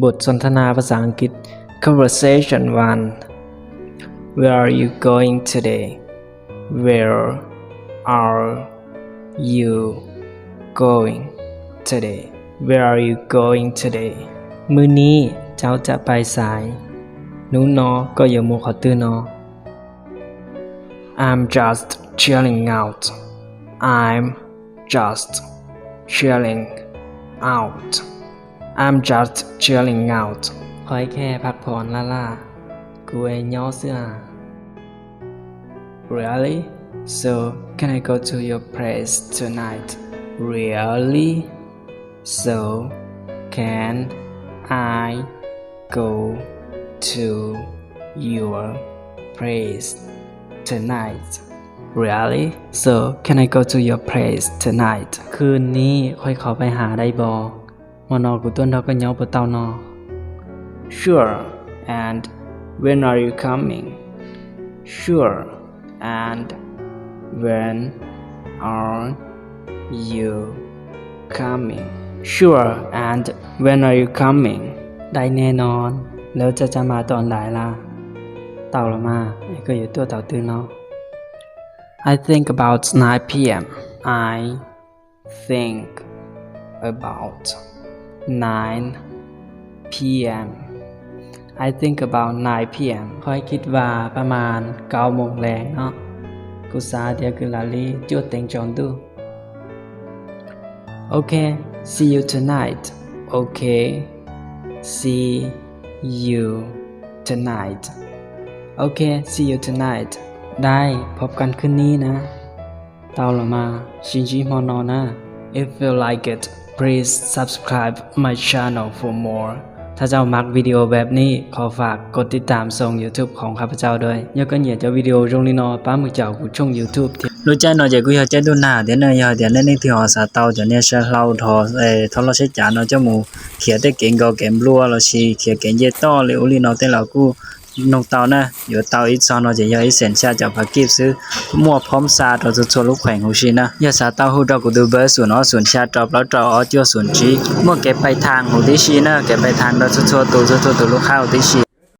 ບົດສົນທະນາພາສາອັງກິດ Conversation one. Where are you going today? Where are you going today? Where are you going today? ມື້ນີ້ເຈົ້າຈະໄປໃສ? ໜູນໍກໍຢາມົວເຂົ້າຕື່ນນໍ. I'm just chilling out. I'm just chilling out. I'm just chilling out. ຂ້ອຍແຄ່ພັກຜ່ອນລ້າໆ. ກູແອຍຍໍເສືອ. Really? So, can I go to your place tonight? Really? So, can I go to your place tonight? Really? So, can I go to your place tonight? ຄືນນີ້ຂ້ອຍເຂົ້າໄປຫາໄດ້ບໍ່? ມໍນໍ ກູຕົນເທົາກໍຍໍໂປເຕົ້ານໍ. Sure, and when are you coming? Sure, and when are you coming? Sure, and when are you coming? ໄດ້ແນ່ນອນ. ແລ້ວເຈົ້າຈະມາຕອນໃດລະ? ເຕົາລະມາ ໄອ້ກໍຢູ່ຕົວເຕົາຕື່ນນໍ. I think about nine p.m. I think about nine p.m. I think about nine p.m. ຂ້ອຍຄິດວ່າປະມານເກົ້າໂມງແລງເນາະ. ກູຊາດຽວຄືລາລີ ຈຸດເຕັງຈອນດູ. Okay, see you tonight. Okay, see you tonight. Okay, see you tonight. ໄດ້ ພົບກັນຄືນນີ້ນະ. ເຕົາລະມາ ຊິນຈິ ມໍນໍ ນະ. If you like it, please subscribe my channel for more. ຖ້າເຈົ້າມັກວິດີໂອແບບນີ້ ຂໍຝາກກົດຕິດຕາມຊ່ອງ YouTube ຂອງຂ້າພະເຈົ້າດ້ວຍ. ຍອກກະເໜຍຈາກວິດີໂອຊ່ອງນີ້ນໍ ປາໝຶກຈາກຊ່ອງ YouTube ທີ່ ຮູ້ຈາກເນາະ ຈາກກູເຮົາຈາກດູໜ້າ ດຽວເນາະ ດຽວເນາະ ທີ່ຫອສາເຕົາ ຈາກເນຍ ເຊເຫຼົ້າ ທໍ ເອີ ທໍລະເຊຈາເນາະ ເຈົ້າໝູ ເຂຍແຕ່ເກງກໍເກມບົວ ລະຊີ ເຂຍເກງເຢຕໍ່ ເລອຸລີເນາະ ແຕ່ລາວກູ ນົກເຕົານະ ຢູ່ເຕົາອີກຊອນເນາະ ຈະຢອກອີກເສັ້ນຊາດຈາກພາກິບຊື້ ໝວກພ້ອມຊາດ ເອົາທົ່ວໆ ລູກແຂວງຮູ້ຊີນະ ຢາສາເຕົ້າຮູ້ດອກກູດູເບີ ສູນອ ສູນຊາດ ຈອບລາວ ຈອບອ ຈົວ ສູນຈີ ໝວກເກັບໄປທາງ ຮູ້ຕິຊີນະ ເກັບໄປທາງດອກ ທົ່ວໆ ຕູ ທົ່ວໆ ຕູ ລູກຄ້າ ຮູ້ຕິຊີ.